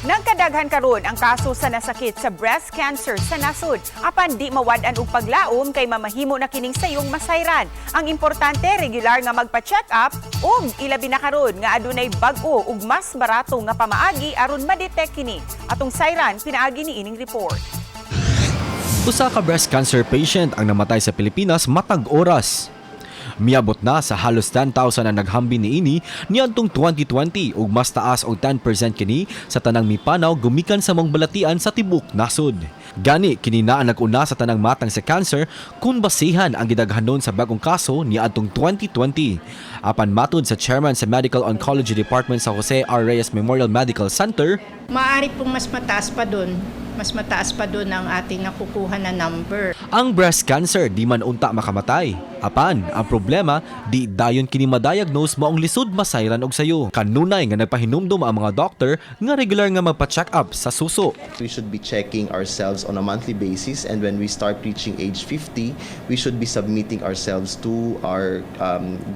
Nagkadaghan karon ang kaso sa nasakit sa breast cancer sa nasod. Apan di mawad-an og paglaom kay mamahimo na kining sayong masayran. Ang importante, regular nga magpa-check up ug ilabi na karon nga adunay bag-o ug mas barato nga pamaagi aron ma-detect kini. Atong sayran pinaagi ni ining report. Usa ka breast cancer patient ang namatay sa Pilipinas matag oras. Miabot na sa halos 10,000 ang naghambin niini niadtong 2020 ug mas taas og 10% kini sa tanang mipanaw gumikan sa maong balatian sa tibok nasod. Gani kini na ang nag-una sa tanang matang sa cancer kung basihan ang gidaghanon sa bagong kaso niadtong 2020. Apan matud sa chairman sa Medical Oncology Department sa Jose R. Reyes Memorial Medical Center, Maaari pong mas mataas pa doon. Mas mataas pa doon ang ating nakukuha na number. Ang breast cancer di man unta makamatay. Apan, ang problema, di dayon kini ma-diagnose, maong lisod masayran og sayo. Kanunay nga nagpahinumdum ang mga doktor nga regular nga magpa-check up sa suso. We should be checking ourselves on a monthly basis, and when we start reaching age 50, we should be submitting ourselves to our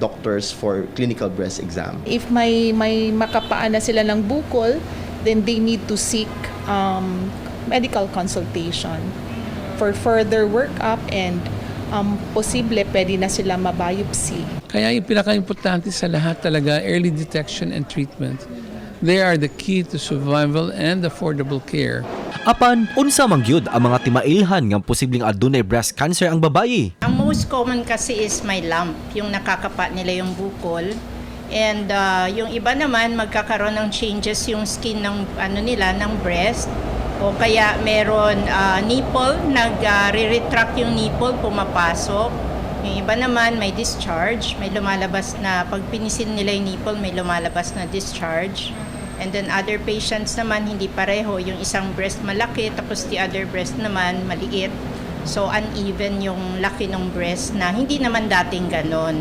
doctors for clinical breast exam. If may makapaan na sila ng bukol, then they need to seek medical consultation for further workup and posible pwede na sila mabiopsy. Kaya yung pinaka-importante sa lahat talaga, early detection and treatment. They are the key to survival and affordable care. Apan, unsa man gyud ang mga timailhan nga posibleng adunay breast cancer ang babayi? Ang most common kasi is may lump, yung nakakapa nila yung bukol. And yung iba naman, magkakaroon ng changes yung skin ng ano nila, ng breast. O kaya meron nipple, nag-retract yung nipple, pumapasok. Yung iba naman may discharge, may lumalabas na pag pinisil nila yung nipple, may lumalabas na discharge. And then other patients naman, hindi pareho. Yung isang breast malaki, tapos the other breast naman maliit. So uneven yung laki ng breast na hindi naman dating ganon.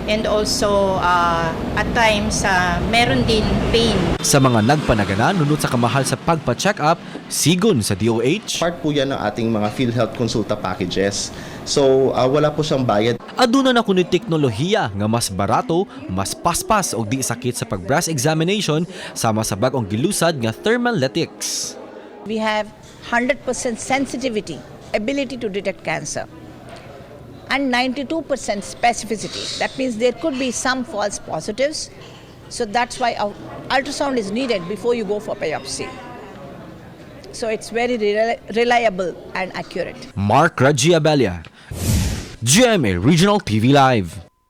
And also, at times, meron din pain. Sa mga nagpanagana nunot sa kamahal sa pagpa-check up, sigon sa DOH, Part po yan ng ating mga PhilHealth Konsulta packages. So, wala po siyang bayad. Aduna na kuno teknolohiya nga mas barato, mas paspas og di sakit sa pag-breast examination sama sa bag-ong gilusad nga Thermalytix. We have 100% sensitivity, ability to detect cancer, and 92% specificity. That means there could be some false positives. So that's why ultrasound is needed before you go for biopsy. So it's very reliable and accurate. Mark Reggie Abella, GMA Regional TV Live.